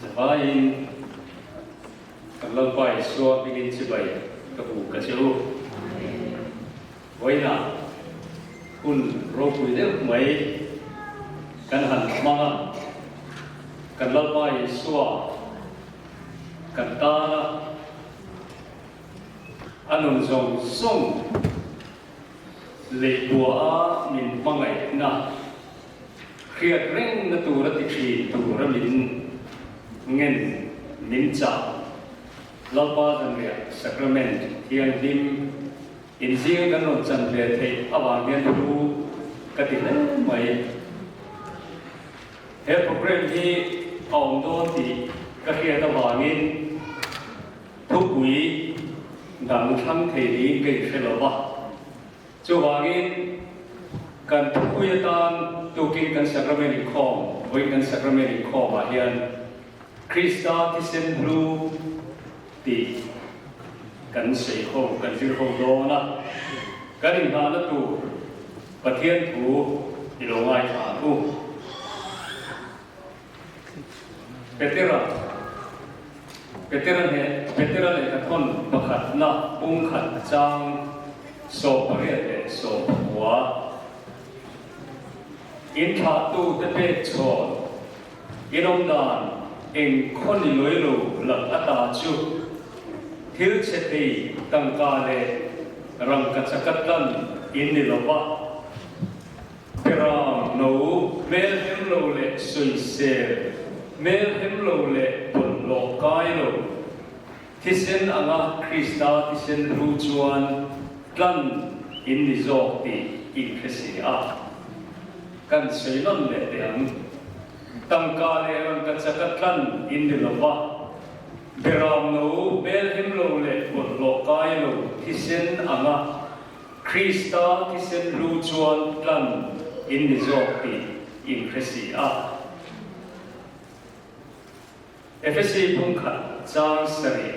Zavaiin kan Lalpa Isua hmingin chibai ka buk a che u. Vawiinah hun ropui deuh mai kan han hmang a, kan Lalpa Isua kan tana a nun zawng zawng lehbuaha min hmangaihna hriat rengna tura ti thin tura min ngen min chah Lalpa Zanriah Sacrament Thianghlim inzing kan rawn chan ve theih avang hian thu ka ti hle mai. He program hi a awm dawn tih ka hriat avangin thupui dang thlang thei niin ka inhre lo va. Chuvangin, kan thupui atan tukin kan Sacrament inkhawm, vawiin kan Sacrament inkhawmah hian Krista thisen hlu tih kan sawi ho, kan zir ho dawn a. Kan inhnahna tur Pathian thu i lo ngaithla ang u. Petera, Petera hneh, Petera lehkhathawn pakhatna pumkhat chang 18 leh 19. In thlahtute pek chhawn in awm dan eng khaw ni lawi lo lak ata chu thil chhe thei tangka leh rangka chaka tlan in ni lo va. Beram no hmel hem lo leh sawisel, hmel hem lo leh bawlhhlawh kai lo, thisen anga Krista thisen hlu chuan tlan in ni zawk tih in hre si a. Kan sawi nawn leh teh ang. Tangka leh rangkachaka tlan in ni lo va, beram no hmel hem lo leh bawlhhlawh kai lo, thisen anga Krista thisen hlu chuan tlan in ni zawk tih in hre si a. Efesi phungkhat chang sarih.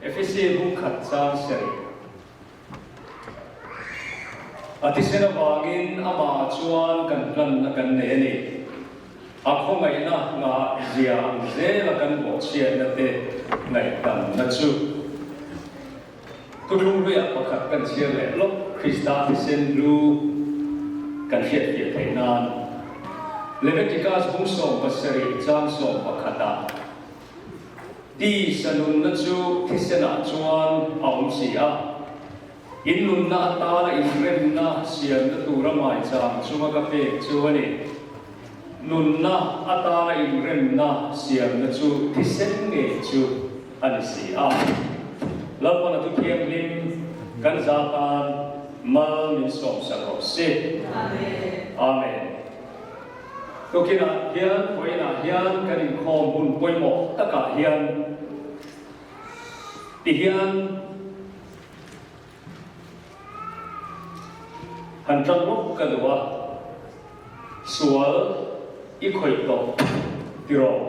Efesi phungkhat chang sarih. A thisen avangin amah chuan kan hlanna kan nei a ni. A khawngaihna ngah zia ang zela kan bawhchhiatna te ngaihdamna chu. Thuthlung hluiah pakhat kan chhiar leh lawk Krista thisen hlu kan hriatfiah theih nan Leviticus bung 17 chang 11 ah Tisa nunna chu thisenah chuan a awm si a, in nunna atana inremna siamna tura maicham chunga ka pek chu a ni. Nunna atana inremna siamna chu thisen ngei chu a ni si a. Lalpana thu thianghlim kan za tan mal min sawmsak rawh se. Amen. Tukinah hian, vawiinah hian kan inkhawm hun pawimawh takah hian tihian han tan lawk ka duh a, sual i khawih tawh tiraw?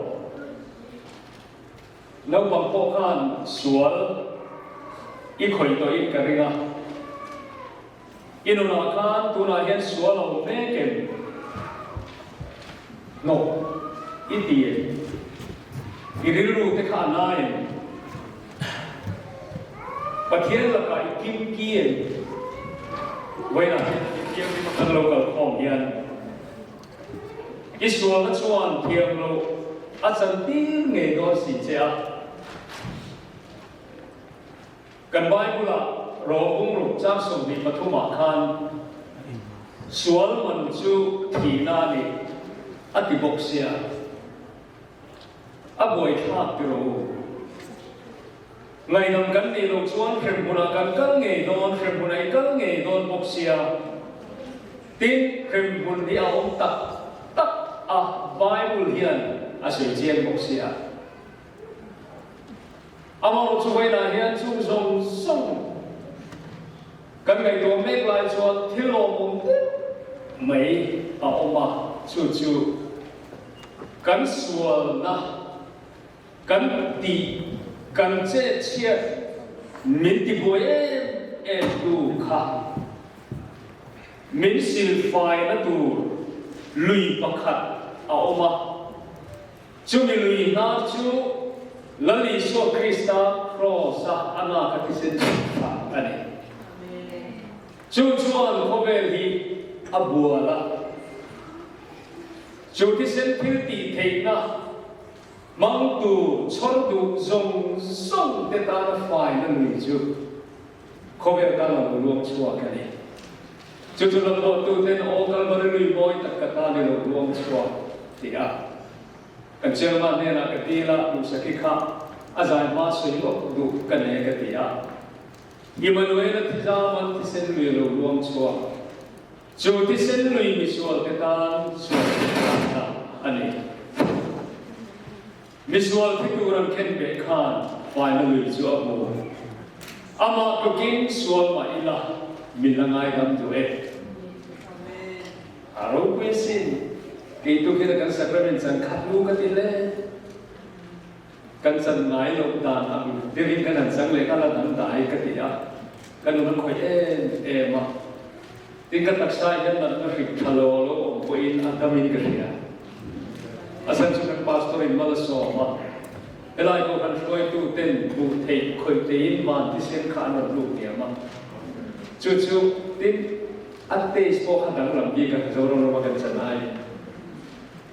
Naupang pawh khan sual i khawih tawhin ka ring a. I nunah khan tunah hian sual a awm mek em? Hnawk i ti em? I rilru te kha a na em? Pathian lakah i kim ki em? Vawiinah hian Thianghlim a kan lo kal khawm hian i sualna chuan thiam loh a chantir ngei dawn si che a. Kan Bible-ah Rom ruk chang 23 ah khan sual man chu thihna a ni a ti bawk sia, a buaithlak ti rawh u. Ngaihdam kan nih loh chuan hremhmunah kan kal ngei dawn, hremhmunah i kal ngei dawn bawk sia. Tin, hremhmun hi a awm tak tak a, Bible hian a sawi chiang bawk sia. Amarawh chu vawiinah hian chung zawng zawng kan ngaihtuah mek lai chuan thil lawmawm deuh mai a awm a, chu chu kan sualna. Kan tih, kan chet chhiat min ti buai em em tu kha min silfaina tur lui pakhat a awm a. Chumi lui hnar chu Lal Isua Krista Kraws-a a lak a thisen chhun kha a ni. Chu chuan khawvel hi a bual a. Chu thisen thil tih theihna hmangtu chhawr duh zawng zawng te tana faina lui chu khawvel tan a lo luang chhuak a ni. Chu chu la pawhtu ten aw Kalvari lui mawi tak ka tan i lo luang chhuak ti a. Kan chairman hnenah ka dil a, Duhsaki kha a zai hma sawi lawk duh ka nei ka ti a. Immanuela thizam an thisen lui a lo luang chhuak. Chu thisen lui misual te tan sual theih tlanna a ni. Misual thi tur an khen beh khan faina lui chu a hmu. Amah tlukin sual mah ila min la ngaidam duh e. A ropui asin. Kei tu khian kan sacrament chan khat lu ka ti hle. Kan chan ngai loh dan ang deuhin kan han chang leh nghal a dang dai ka ti a. Ka nun a khawih em em a. Tin ka taksa hian natna hrik tha lo a lo awm pawhin a damin ka hria. A chhan chu kan pastor in mal a sawm a, helai pawh kan hruaitu ten hmuh theih khawih teiin van thisen kha an rawn lut diam a. Chu chu tin a taste pawh kha danglam bik a Zoram rama kan chan ai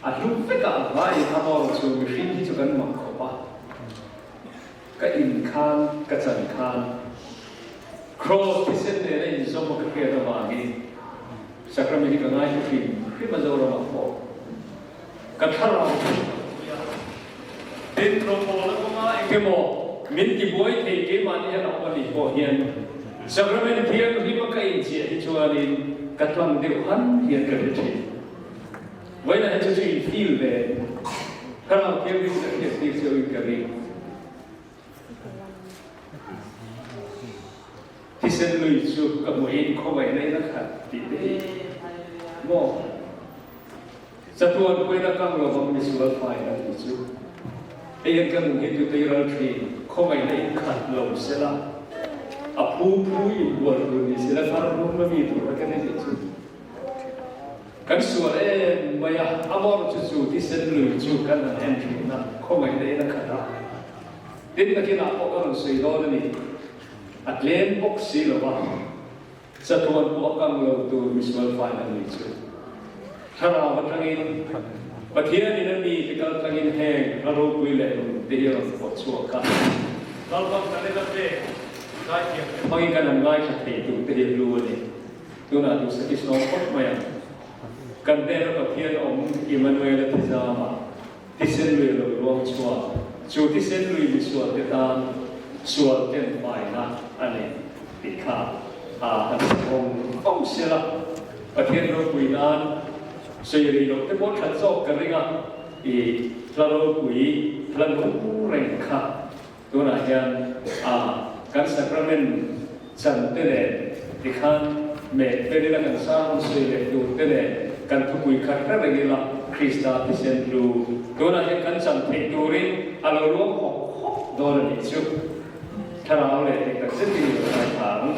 a hlu vek a a vaiin a mawr chu mihring hi chu kan mak khawp a. Ka in khan ka chan khan Kraws thisen nena inzawm a ka hriat avangin Sacrament hi ka ngaithla hrim hrim a Zoramah pawh ka thlarau chu ka pui a. Tin, rawngbawlna kawnga engemaw min tibuai thei keimahni hian a awm a nih pawh hian Sacrament thianghlim a ka inchiah hi chuanin ka tlang deuh han hian ka hre thin. Vawiinah hian chu chu in feel ve Thlarau Thianghlim ka hriat tir che uin ka ring. Thisen lui chu ka hmuhin khawngaihna in a khat tih te hi maw? Chatuan puiin a kang lovang misual fai a tih chu. Hei hian ka nun hi tutei ral thin khawngaihna in khat lo sela, a phu phu inbual tur ni sela thar rum a mi tur a ka ni tih chu. Kan sual em mai a, a mawr chu chu thisen lui chu kan han en thin a, khawngaihna in a khat a. Tin nakinah pawh ka rawn sawi dawn a ni. A tlem bawk si lo va, chatuan pawh a kang lo tur misual faina lui chu. Thlarau atangin Pathian in a mi te kal tlangin heng hla ropui leh nung te hi a rawn pawh chhuak a. Lalpang talent a pek zaithiam te hmangin kan han ngaithla thei tur te hi a hlu a ni. Tunah duhsaki sawm phawt mai ang. Kan hnena Pathian awm Immanuela thizama thisen lui a lo ruang chhuak. Chu thisen lui misual te tan sual ten faina a ni tih kha a han sa vawng vawng sela. Pathian ropui nan sawi rih loh te pawh that zawk ka ring a, i hla ropui hla nung reng kha Tunah hian a kan sacrament chan te leh tikhan meh tel ila kan sermon sawi leh tur te leh kan thupui khat hre reng ila Krista thisen hlu tunah hian kan chan theih turin a lo luang hawk hawk dawn a nih chu. Thlarau leh dik tak zetin i lo ngaithla ang.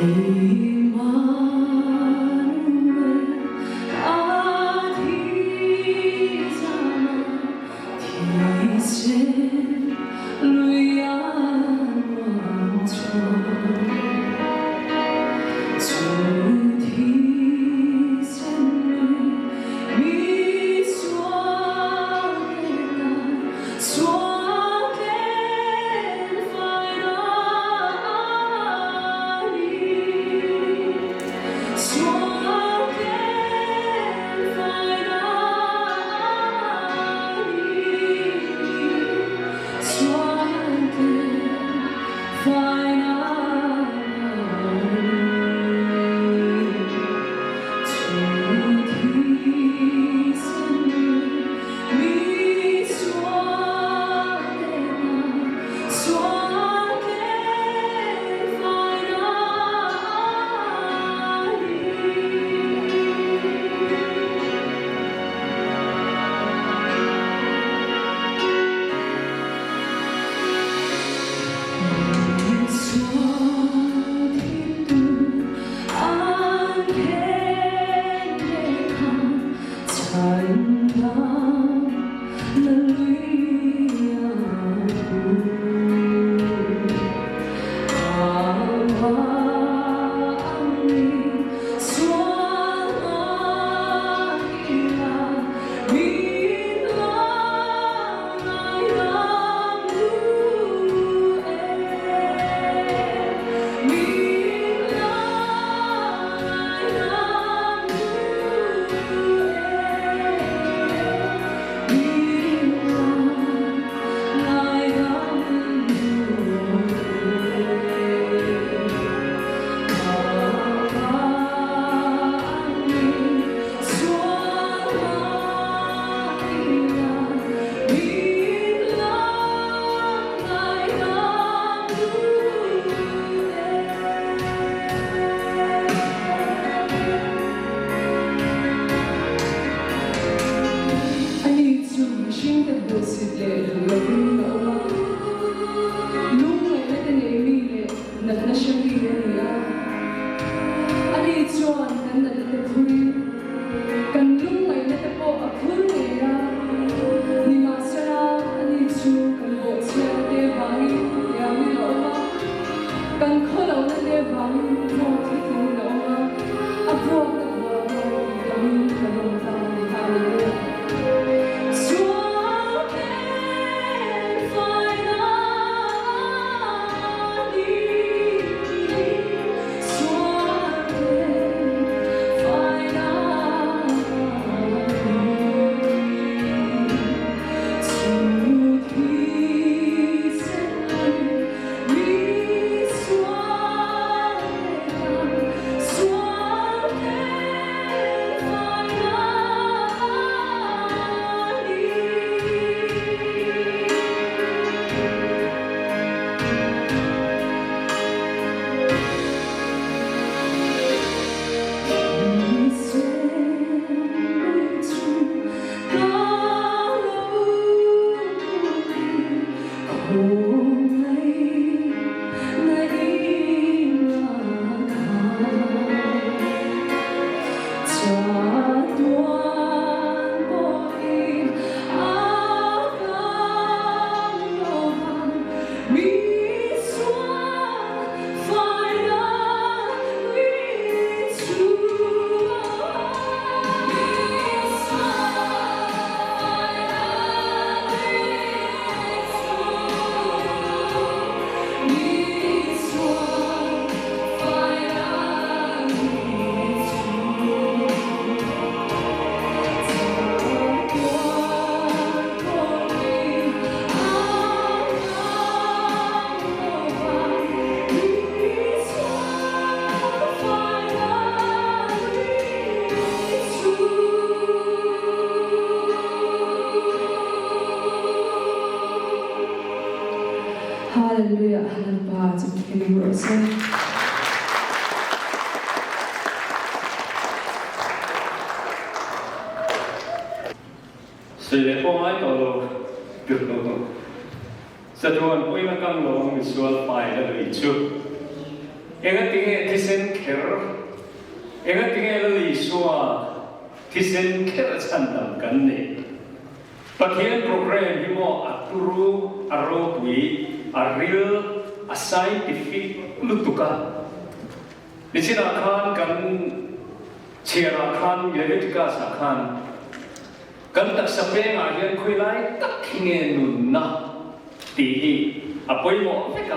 Immanuel, a thi zama. Chatuan pawhin a kang lovang mi sual faina lui chu. Mi sual faina lui chu. Mi sual faina lui chu. Chatuan pawhin a kang lovang mi sual faina lui chu. Hallelujah Lalpa chu thil rawh se. Sawi leh pawh ngai tawh lo tirh lo tawh. Chatuan puina kang lo ang misual fai la lui chu. Engatinge thisen kher, engatinge Lal Isua thisen kher a chhandam kan nei? Pathian program hi maw a turu, a ropui, a ril, a scientific lutuk a. Nichinah khan kan chhiarah khan Leviticus ah khan kan taksa pengah hian khawilai tak hi nge nunna tih hi a pawimawh vek a.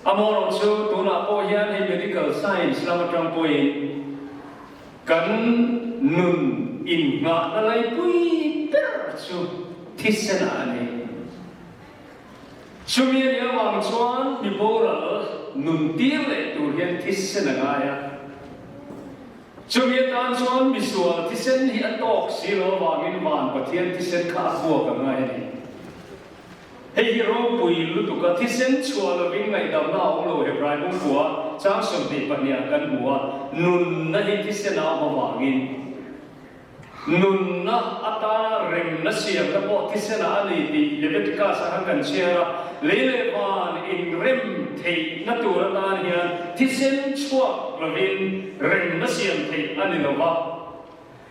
Amaherawh chu tunah pawh hian hei medical science lam atang pawhin Kan nun innghahna laipui ber chu thisen ah a ni. Chumi a nih avang chuan mi boral nun tir leh tur hian thisen a ngai a. Chumi atan chuan misual thisen hi a tawk si lo avangin van Pathian thisen kha a vuak a ngai a ni. Hei hi ropui lutuka thisen chhuah lovin ngaihdamna a awm lo Hebrai bungkua chang 22 ah kan hmu a, nunna hi thisen a awm avangin nunna atana remna siamna pawh thisen ah a ni tih Leviticus ah khan kan chhiar a, lei leh van inrem theihna tur atan hian thisen chhuak lovin remna siam theih a ni lova.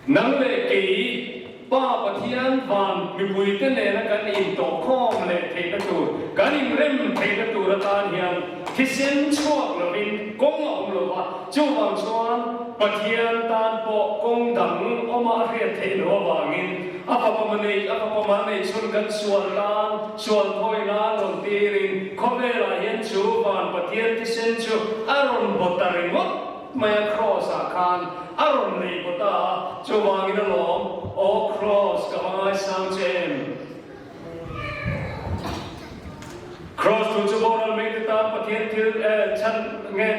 Nang leh kei, Pa Pathian van mipuite nena kan intawhkhawm leh theihna tur, kan inrem theihna tur atan hian thisen chhuak lovin kawng a awm lo va, chuvang chuan Pathian tan pawh kawng dang awma a hriat theih loh avangin a fapa manei, a fapa mal nei chhun kan sual tan, sual thawi nan rawn tirin khawvelah hian chu van Pathian thisen chu a rawn baw ta ringawt mai a Kraws ah khan a rawn lei baw ta a, chuvangin a lawm, Aw Kraws ka va ngaisang che em? Kraws thu chu boral mai te tan Pathian thil chhan nge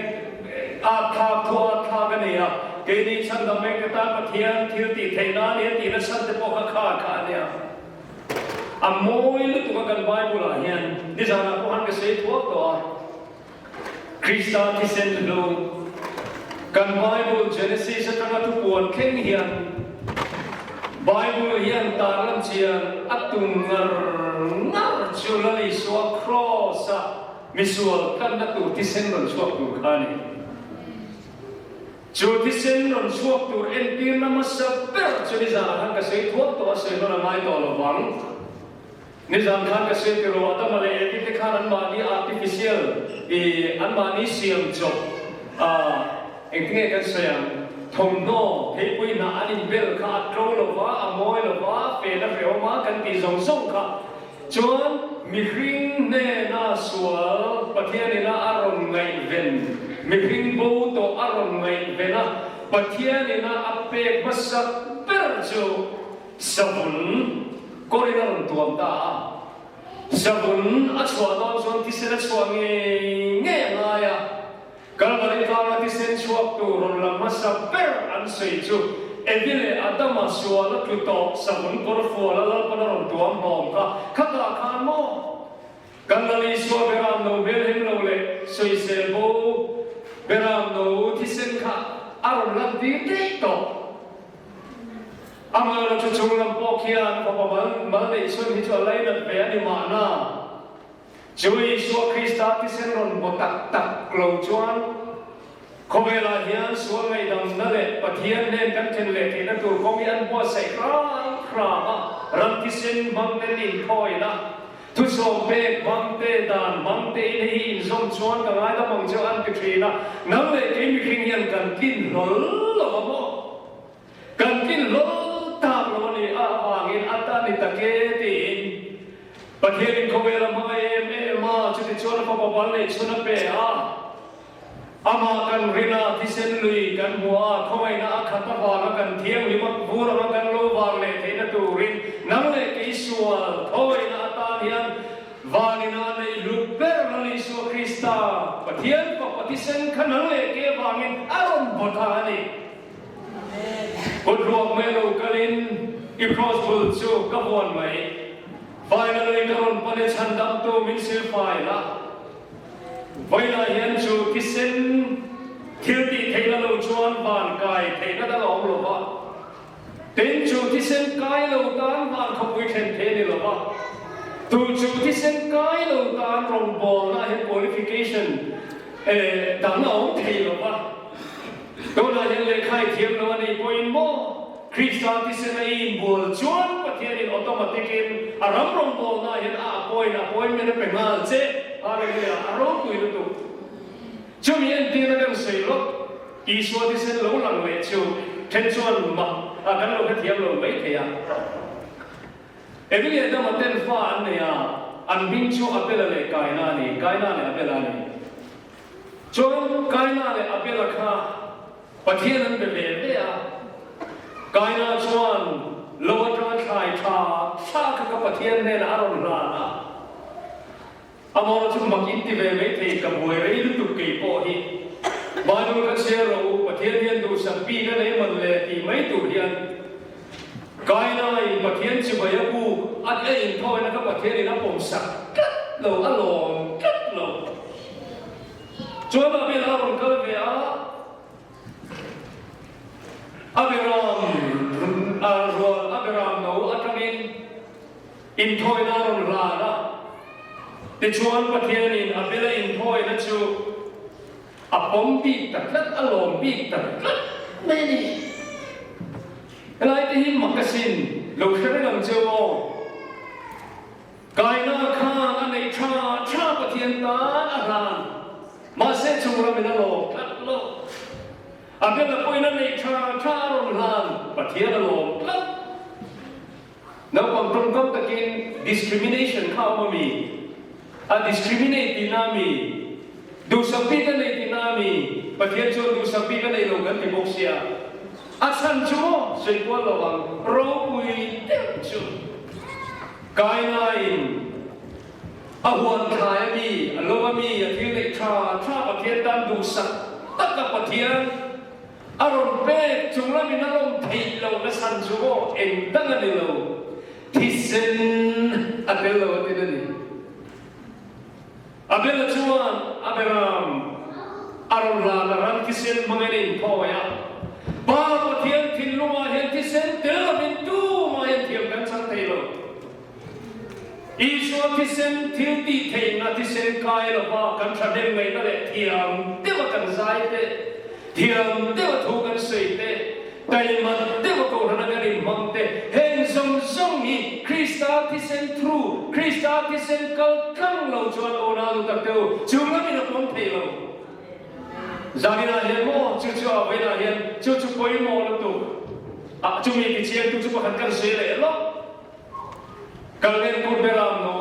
at thlak thu at thlak a ni a, keini chhandam mai te tan Pathian thil tih theih nan hian tihna chhan te pawh kha khar kha a nia. A mawi lutuk a kan Bible ah hian nizanah pawh han ka sawi thuak tawh a. Krista thisen hlu, Kan Bible Genesis atanga thupuan thleng hian Bible hian tarlan chian a tum ngar ngar chu Lal Isua Kraws-a misual tlanna tur thisen rawn chhuak tur kha a ni. Chu thisen rawn chhuak tur entirna hmasa ber chu nizanah khan ka sawi thuak tawh a, sawi hnawn a ngai tawh lo vang. Nizan khan ka hriat tiraw Adama leh Evi te khan anmahni artificial i anmahni siam chawp a engtinge kan sawi ang thawmhnaw theipui hnah an inbel kha a tlo lova a mawi lova fen a hrehawm a kan tih zawng zawng kha chuan mihring hnena sual Pathian ina a rawn ngaihven mihring bo tawh a rawn ngaihven a Pathian ina a pek hmasak ber chu Savun kawrin a rawn tuam ta a, savun a chhuah dawn chuan thisen a chhuah ngei ngei a ngai a. Kalvari tlanga thisen chhuak tur rawn lang hmasa ber an sawi chu Evi leh Adama sual a tlu tawh savun kawr fual a Lalpan a rawn tuam hlawm kha khatah khan maw kan Lal Isua beram no hmelhem lo leh sawisel bo beram no thisen kha a rawn lantir daih tawh. Amaherawh chu chung lam pawh khian fapa mal mal neih chhun hi chu a lainat ve a ni mahna. Chu Isua Krista thisen rawn baw tak tak lo chuan. Khawvelah hian sual ngaihdamna leh Pathian hnen kan then leh theihna tur kawng hi an buatsaih hrang hrang a, ram thisen hmang ten inthawina, thusawm pek hmang te, dan hmang te in hei hi inzawm chuan ka ngaidam ang chu an ti thin a, nang leh kei mihring hian kan tlin hlawl lo a maw? Kan tlin hlawl tak lo a ni a avangin a ta ni tak e tiin Pathianin khawvel a hmangaih em em a, chutichuan a fapa bal neih chhun a pe a. Amah kan rin a, thisen lui kan hmu a, khawngaihna a khat avanga kan thianghlim a, vur anga kan lo vang leh theihna turin nang leh kei sual thawina atan hian vanina neih hlut ber Lal Isua Krista, Pathian Fapa thisen kha nang leh kei avangin a rawn vaw ta a ni. Kut ruak mai lo kalin i kraws bul chu ka vuan mai. Faina lui ka rawn pan e chhandamtu min silfai la. Vawilah hian chu thisen thil tih theihna lo chuan van kai theihna dang a awm lo va, tin chu thisen kai lo tan van khawpui thlen thei a ni lo va, tu chu thisen kai lo tan rawngbawlna hian qualification dang a awm thei lo va. Tunah hian lehkha i thiam lo a nih pawhin maw Krista thisen a i inbual chuan Pathianin automatic-in a ram rawngbawlnaah hian a appoint, appointment, a pe nghal che. Hallelujah! A ropui lutuk. Chumi entirna kan sawi lawk, Isua thisen lo lang leh chu then chuan mak a kan lo hrethiam lo mai thei a. Evi leh Adama ten fa an nei a, an hming chu Abela leh Kaina a ni, Kaina leh Abela a ni. Chuan Kaina leh Abela kha Pathian an be ve ve a, Kaina chuan lo atanga thlai tha tha kha ka Pathian hnenah a rawn hlan a, Amawra chu mak in ti ve mai thei, ka buai rei lutuk kei pawh hi. Bible kha chhiar rawh u, Pathian hian duhsak bik a nei man le tih mai tur hian Kaina in Pathian chibai a buk a a inthawina kha Pathian in a pawmsak tlat lo, a lawm tlat lo. Chuan Abel a rawn kal ve a, a beram a rual a beram no atangin inthawina a rawn hlan a. Tichuan Pathianin Abel a inthawina chu a pawm bik ta tlat, a lawm bik ta tlat mai a ni. Helai te hi mak asin, lo hre reng ang che u aw. Kaina khan a neih tha tha Pathian tan a hlan, mahse chung ramin a lawm tlat lo. A bela pawhin a neih tha tha a rawn hlan, Pathian a lawm tlat. Naupang tawngkam takin discrimination kha a awm a mi? A discriminate tihna a mi? Duhsak bik a nei tihna a mi? Pathian chuan duhsak bik a nei lo kan ti bawk sia. A chhan chu maw sawi kual lo ang, ropui deuh chu Kainain a huan thlai a mi, a lo a mi, a thil neih tha tha Pathian tan duhsak taka Pathian A rawn pek chung lamin a lawm theih loh na chhan chu maw eng dang a ni lo, thisen a tel lo a tin a ni. Abela chuan Abraham a rawn hlan a, ram thisen hmangin a inthawi a, Pa Pathian thinlungah hian thisen tel lovin tumah hian thiam kan chang thei lo. Isua thisen thil tih theihna thisen kai lova kan thahnem ngaihna leh thiam deuha kan zai te, thiam deuha thu kan sawi te, taima deuha kohhrana kan inhmang te, heng zawng zawng hi Krista thisen through, Krista thisen kal tlang lo chuan aw lu tak teu chung lamin a pawm thei lo. Zaninah hian maw chu chu a vawiinah hian chu chu pawimawh lutuk a chumi tichiangtu chu pakhat kan sawi leh lawk. Kallen kut beram no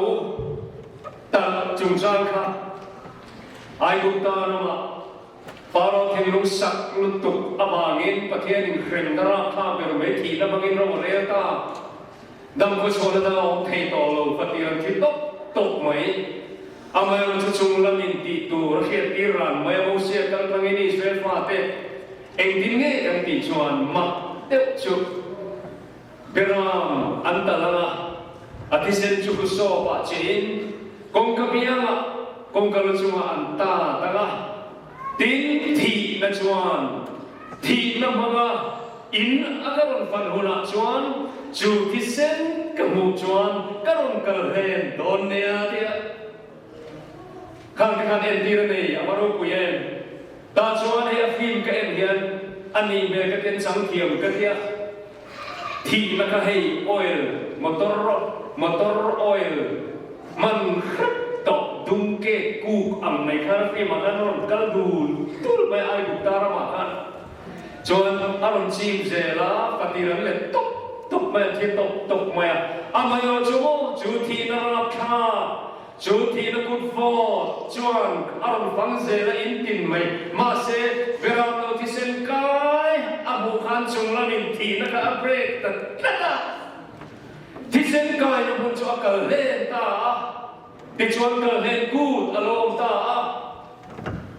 talh chungchang kha Aigupta ramah Pharaoh thinlung sak lutuk avangin Pathianin hremna rapthlak ber mai thihna hmangin ro a rel ta. Damkhaw chhuahna dang a awm thei tawh lo, Pathian an thi tawp tawp mai. Amaherawhchu chu chung lamin tih tur a hriattir ran mai a, Mosia kaltlangin Israel fate engtin nge kan tih chuan mak deuh chu Beram an tal ang a, a thisen chu husawp ah chiin kawngka biangah kawngka lu chungah an tat ang a, tin thihna chuan thihna hmanga in a ka rawn fan hunah chuan chu thisen ka hmuh chuan ka rawn kal hlen dawn nia tia khang te khan entir a nei, a va ropui em? Tah chuan hei a film ka en hian a nih hmel ka ten chang thiam ka tia. Thihna kha hei oil motor motor oil hman hrep tawh dum kek kuk ang mai khan a film ah khan a rawn kal dul dul mai a Aigupta ramah khan chuan a rawn chim zel a, fatir an let tawp tawp mai a, thi tawp tawp mai a, amaherawh chu maw chu thihna rapthlak Chu thihna kut vawt chuan a rawn fang zel a intin mai. Mahse, Beram lo thisen kai a hmuh khan chung lamin thihna kha a break ta tlat a. Thisen kaina hmun chu a kal hlen ta a, tichuan kal hlen kut a lawm ta a.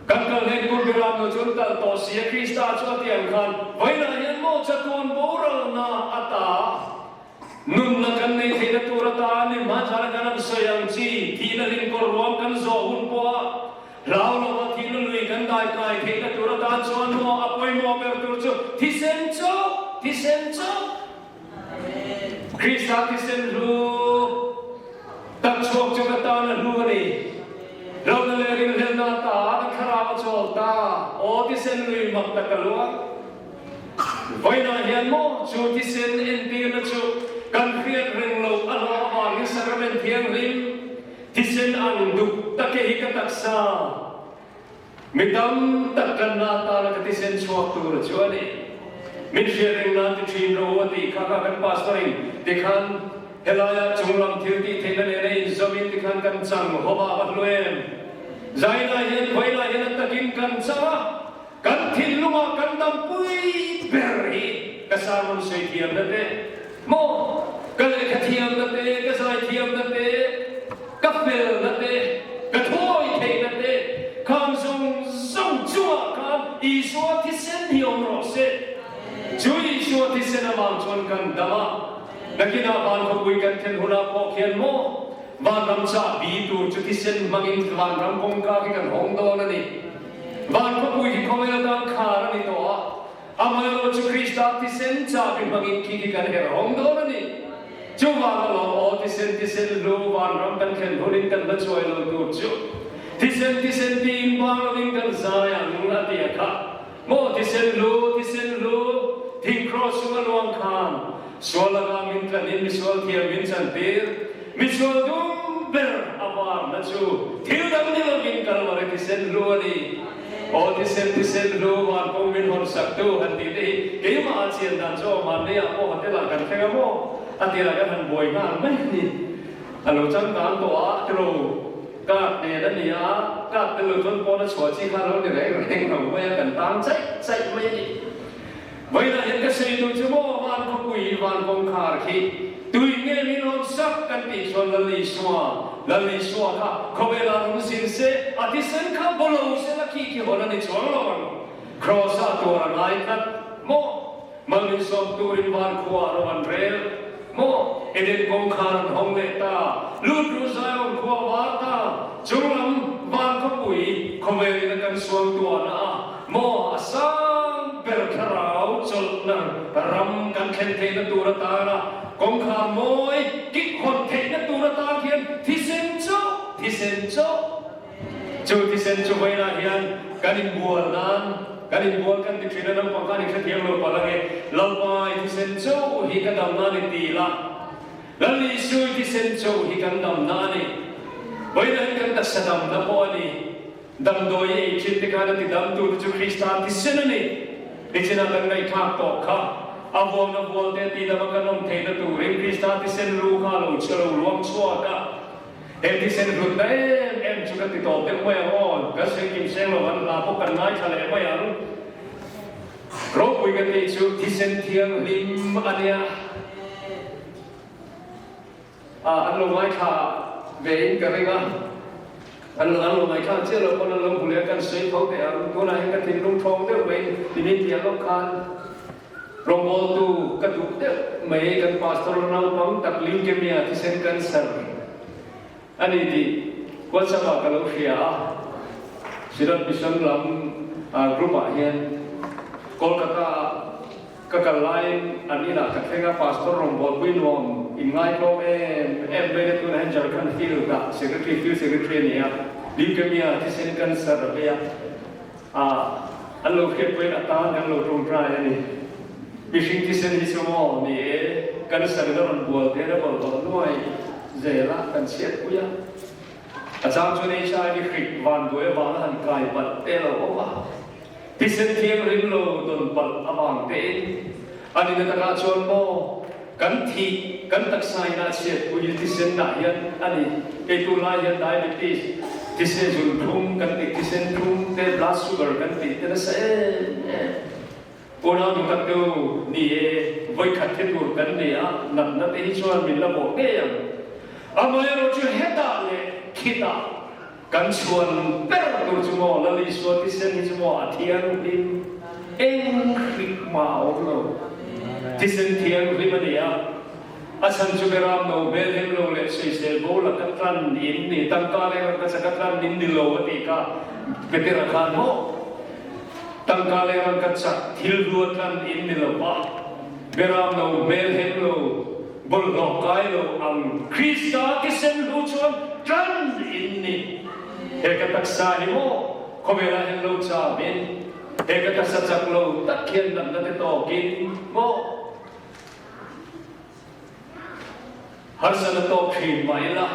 Kan kal hlen kut Beram lo chuan kal tawh si a, Krista chu a ti ang khan vawiinah hian maw chatuan boralna a ta. Nunna kan nei theihna tur atan i hmachhana kan an sawi ang chi, thihna hlimkawr ruam kan zawh hun pawha hlau lova thihna lui kan daikai theihna tur atan chuan maw a pawimawh ber tur chu thisen chauh, thisen chauh. Krista thisen hlu tak chhuak chu ka tan a hlu a ni. Hlauhna leh rinhlelhna ata ka thlarau a chawl ta, aw thisen lui mak tak a luang. Vawiinah hian maw chu thisen entirna chu kan hriat reng loh a hlawh avangin Sacrament Thianghlim thisen ang duk take hi ka taksa mi tam tak kanna atana ka thisen chhuak tur chu a ni. Min hriat reng nan ti thin rawh u a tih kha kha kan Pastor in tikhan helaia chunglam thil tih theihna nena inzawmin tikhan kan chang hawva va hlu em? Zainah hian vawiinah hian a takin kan chang a. Kan thinlungah kan dampui ber hi ka sermon sawi thiamna te maw, ka lehkha thiamna te, ka zai thiamna te, ka felna te, ka thawi theihna te, khang zawng zawng chungah khan Isua thisen hi awm rawh se. Chu Isua thisen avang chuan kan dam a, nakinah van khawpui kan thlen hunah pawh khian maw vanram chahbi tur chu thisen hmangin vanram kawngka khi kan hawng dawn a ni. Van khawpui hi khawvel atan khar a ni tawh a, amaherawh chu Krista thisen chahbi hmangin khi khi kan herh hawng dawn a ni. Chuvang alawm aw thisen thisen hlu vanram kan thlen hunin kan la chuai lo tur chu thisen thisen tiin bang lovin kan zai ang a ti a kha. Maw thisen hlu thisen hlu thing kraws chung a luang khan sual lakah min tlanin misual thiam min chantir. Misual dum ber a varna chu thil dang ni lovin Kalvari thisen hlu a ni. Aw thisen thisen hlu van pawng min hawn sak tu han tih te hi keimah a chian dan chu awm han leiah pawh hotel ah kan thleng a maw? A tirah kan han buai nghal mai a ni. A lo changkang tawh a tiro card nen a ni a, card tel lo chuan pawn a chhuah chi kha a lo ni reng reng lo mai a, kan tang chaih chaih mai a ni. Vawiinah hian ka sawi duh chu maw van khawpui van kawngkhar khi tui nge min rawn sak kan tih chuan Lal Isua, Lal Isua kha khawvelah rawn zin se, a thisen kha baw lo se la khi khi hawn a ni chuang lo ang. Kraws-ah tuar a ngai tlat maw? Mal min sawm turin van khuaah rawh an rel maw? Eden kawngkhar an hawng leh ta, lut ru Zion khua var ta, chunglam van khawpui khawvelin a kan suang tuahna a, Maw a sang ber thlarau chawlhna ram kan thlen theihna tur atana kawngkhar mawi kik hawn theihna tur atan hian thisen chauh, thisen chauh. Chu thisen chu vawiinah hian kan inbual nan, kan inbual kan ti thin a, naupang khan i hrethiam lo palh ange, Lalpa i thisen chauh hi ka dam nan i ti la, Lal Isu i thisen chauh hi kan dam na a ni. Vawiinah hian kan taksa damna pawh a ni. Damdawi ei thin te khan a ti dam tur te chu Krista thisen a ni. Nichinah kan ngaihthlak tawh kha. A vuakna vual te a ti dam a kan awm theihna turin Krista thisen lu kha a lo chhe lo luang chhuak a. He thisen hlutna em em chu ka ti tawp deuh mai ang aw. Kan sawi kim seng lo an hla pawh kan ngaithla leh mai ang. Ropui ka tih chu thisen thianghlim a nia. A, an lo ngaithla ve in ka ring a, an an lo ngaithla chiah lo pawn an lo hmu leh a, kan sawi tho teh ang, tunah hian ka thinlung thawng deuh mai timi piah lawk khan rawngbawltu ka duh deuh mai, kan pastor naupang tak leukemia thisen cancer a ni tih WhatsApp ah ka lo hria a, Synod Mission lam group ah hian Kolkata ah Ka kal laiin an inah ka thleng a, Pastor rawngbawlpui nuam in ngaitlawm em em mai le tunah hian Jharkhand field ah Secretary, Field Secretary a ni a, Leukemia thisen cancer a vei a. A, an lo hriatpuiin a tan kan lo tawngtai a ni. Mihring thisen hi chu maw ni e, kan sarin a rawn bual te a bawlhhlawh nuai zel a, kan chhiatpui a. A chang chuan HIV hrik vanduai avanga han kai palh te a lo awm a, thisen thianghlim lo dawn palh avang tein a nihna takah chuan maw kan thih, kan taksa ina a chhiatpui hi thisen dah hian a ni. Kei tunlai hian diabetes, thise zun thlum kan tih, thisen thlum te, blood sugar kan tih te nasa em em. Unau duh tak deuh ni e, vawikhat thi tur kan ni a, natna te hi chuan min la bawh ngei ang. Amaherawh chu hetah leh khitah kan chhuan ber tur chu maw Lal Isua thisen hi chu maw a thianghlim eng hrik mah a awm lo. Thisen thianghlim a ni a, a chhan chu Beram no hmel hem lo leh sawisel bo la ka tlan in ni, tangka leh rangkachak a tlan in ni lo a tih kha Petera khan maw Tangka leh rangkachak thil hlu a tlan in ni lo va, Beram no hmel hem lo, bawlhhlawh kai lo ang Krista thisen hlu chuan tlan in ni. He ka taksa hi maw khawvelah hian lo cham in, he ka taksa chak lo tak hian natna te tawkin maw Harsatna tawk thin mah ila,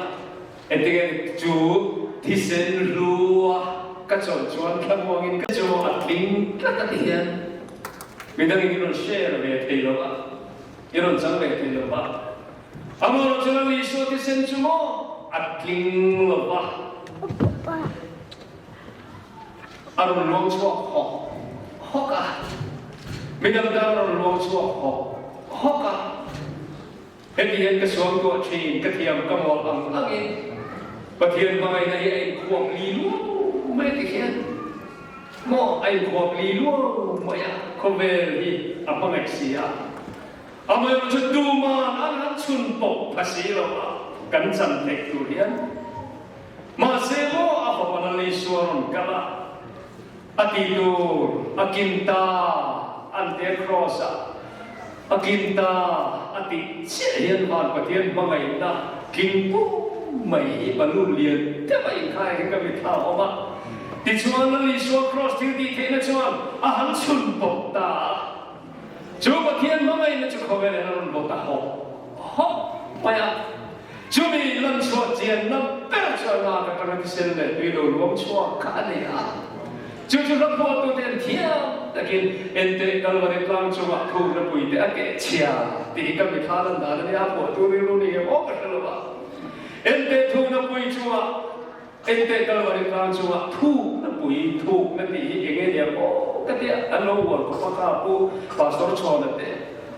engtinge chu thisen hlu a ka chawlh chuan thlamuangin ka chu a tling tlat a ti hian midangin i rawn share ve thei lo va, i rawn chang ve thei lo va. Amaherawh chu Lal Isua thisen chu maw a tling lo va, a rawn luang chhuak hawk hawk a, midang tan a rawn luang chhuak hawk hawk a. Heti hian ka suam tuah thin, ka thiam ka mawl ang angin Pathian hmangaihna hi a inkhuap li luau mai a ti hian maw a inkhuap li luau mai a, khawvel hi a hmangaih si a, amaherawh chu tuman an han chhun pawp pha si lo a, kan chan theih tur hian mahse maw a fapa Lal Isua rawn kal a, A ti tur a kim ta an te Kraws ah a kim ta a tih chiah hian Van Pathian hmangaihna tling pum mai hi balloon lian deuh a inkhai hi ka mitthla a awm a. Tichuan Lal Isua Kraws thil tih theihna chuan a han chhun bawk ta a. Chu Pathian hmangaihna chu khawvel hian a rawn bawt a hawp hawp mai a. Chumi lanchhuah chianna ber chu a lak atanga thisen leh tui lo luang chhuak kha a ni a. Chu chu hla phuahtute an thiam takin Enteh Kalvari tlang chungah thukna puite a keh chhia tih hi ka mithla lan dan a nia, a phuahtu rilru ni em aw ka hre lo va. Enteh thukna pui chungah Enteh Kalvari tlang chungah thukna pui thukna tih hi enge nia aw ka tia an lo uar khawp a ka pu Pastor Chhawna te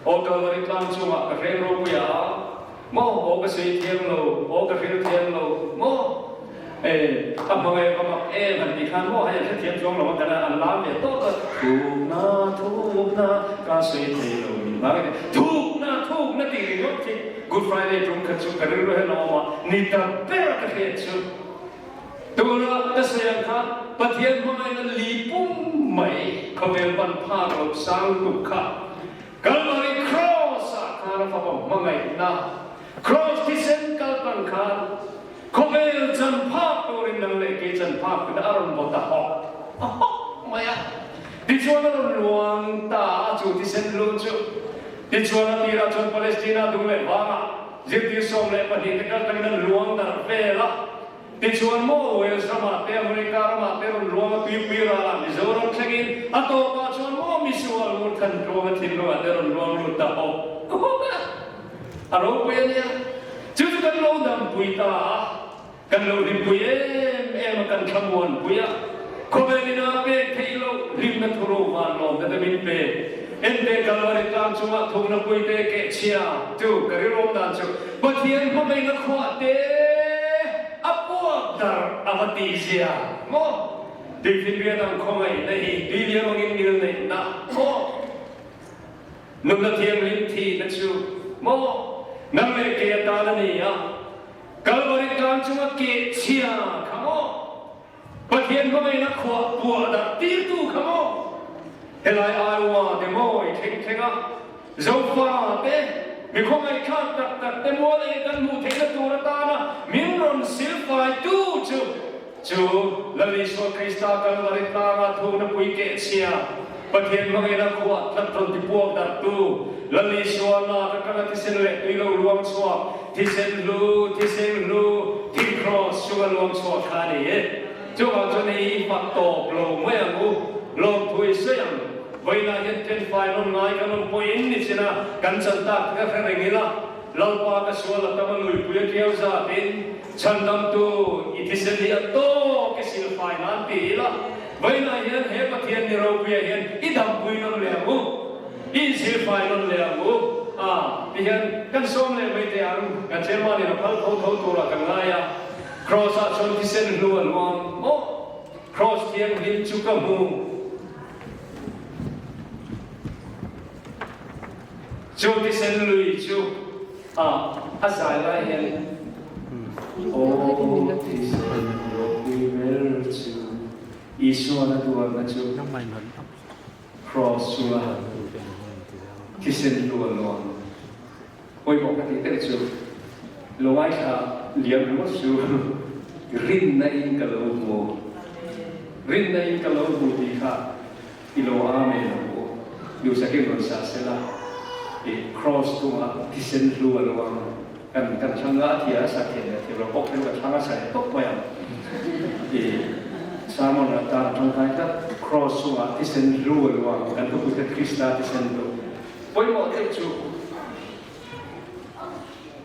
aw Kalvari tlang chungah ka hreng ropuia a Maw aw ka sawi thiam lo, aw ka hril thiam lo maw? E, a hmangaih va mak em han tih khan maw hei an hrethiam chuang lo a kan an lam ve tawp a, thukna thukna ka sawi thei lo min hmang e, thukna thukna tih ringawt khi Good Friday tum kha chu ka rilru hian a awm a, ni ta ber ka hriat chu tuna ka sawi ang khan Pathian hmangaihna li pum mai khawvel pan phak loh sang lutuk kha Kalvari Kraws-ah khan a fapa hmangaihna, Kraws thisen kaltan khan khawvel chan phak turin nang leh kei chan phak turin a rawn vaw ta hawk a hawk mai a. Tichuan a rawn luang ta a, chu thisen lu chu. Tichuan a tirah chuan Palestina dung leh vangah zirtir 12 te kaltangin an luang darh vel a. Tichuan maw Wales ramah te America ramah te rawn luang a tuipui ralah Mizoram thlengin a tawpah chuan maw misual Murthan tluanga thinlungah te rawn luang lut ta hawk hawk a, a ropui a nia. Chu chu kan lo dampui ta a, kan lo hlimpui em em a, kan thlamuanpui a, khawvel ina pek theih loh hlimna thuruk vanlawmna te min pe. Ente Kalvari tlang chungah thukna puite kehchhia chu ka rilawm dan chu Pathian hmangaihna khuah te a puak darh a va tih zia maw? Tuifinriat ang khawngaihna hi tui liam angin ngil neihna maw? Nunna thianghlim thihna chu maw? Nang leh kei atan a ni a, Kalvari tlang chunga kehchhia kha maw? Pathian hmangaihna khuah puah darh tirtu kha maw? Helai Iowa te mawi thleng thleng a, Zofa te, mi khawngaihthlak tak tak te mual ei kan hmuh theihna tur atana min rawn silfaitu chu. Chu Lal Isua Krista Kalvari tlanga thukna pui kehchhia, Pathian hmangin a khuah tlat rawn tipuak darhtu, Lal Isua lak atanga thisen leh tui lo luang chhuak, thisen hlu, thisen hlu, thing kraws chunga luang chhuak kha a ni e. Chuvang chuan hei hi fak tawp lo mai ang u, lawmthu i sawi ang. Vawiinah hian thenfai rawn ngai kan awm pawhin ni chin a, kan chan tak te kha hre reng ila, Lalpa ka sual a tam a nuipui a kiau zatin, Chhandamtu i thisen hi a tawk i silfai nan ti ila, vawiinah hian he Pathian ni ropuiah hian i dampui nawn leh ang u, i insilfai nawn leh ang u. A, tihian kan sawm leh mai teh ang, kan chairman in a phal tho tho turah kan ngai a, Kraws-ah chuan thisen hlu a luang maw? Kraws thianghlim chu ka hmu. Chu thisen lui chu a a zai lai hian Aw thisen ropui ber chu Isuan a tuarna chu Kraws chunga thisen lu a luang pawimawh ka tih deuh chu lo ngaithla liam ringawt chu rinna in ka lo hmu rinna in ka lo hmu tih kha I lo Amen ang u. Duhsakin rawn sa sela, i Kraws chungah thisen hlu a lo ang. Kan kan thlang nga a thia a sa thiam leh thiam lo bawk hian ka thlang a sa leh tawp mai ang. I sermon ah tan a tangkai tlat. Kraws chungah thisen hlu a lo ang. Kan thupui kha Krista thisen hlu. Pawimawh deuh chu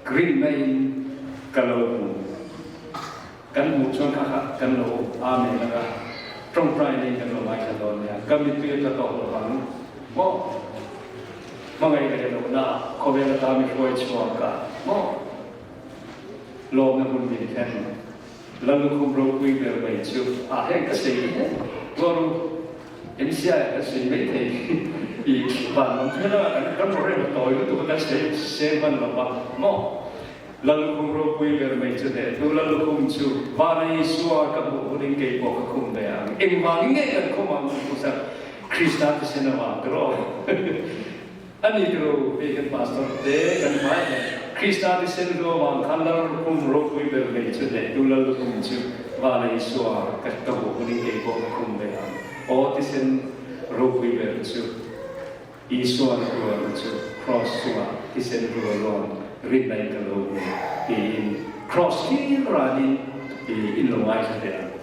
rinna in ka lo hmu. Kan hmuh chuan kha kha kan lo Amen ang a, tawngtai nei kan lo ngaithla dawn nia. Ka mittui a tla tawh lo vang maw? Hmangaih leh lohna khawvel ata mi hruai chhuak a maw? Lawmna hun min thlen Lallukhum ropui ber mai chu a heng ka sei hle. Ruaru MCI ah kan sawi mai thei i van lam thil a kan kan rawh rem a tawi lutuk a kan sawi seng hman lo va maw? Lallukhum ropui ber mai chu hneh tu Lallukhum chu Vana Isua ka hmuh hunin kei pawh ka khum ve ang. Engvangin nge kan khum ang tih sak Krista thisen avang te rawh. A ni tiro hei kan pastor te kan hmai hian Krista thisen hlu avang khan Lallukhum ropui ber mai chu hneh tu Lallukhum chu Vana Isua ka ka hmuh hunin kei pawh ka khum ve ang. Aw thisen ropui ber chu. Isuan a tuarna chu Kraws chungah thisen rualrawn rinna in ka lo hmu tiin Kraws hlir ranin in lo ngaithla teh ang.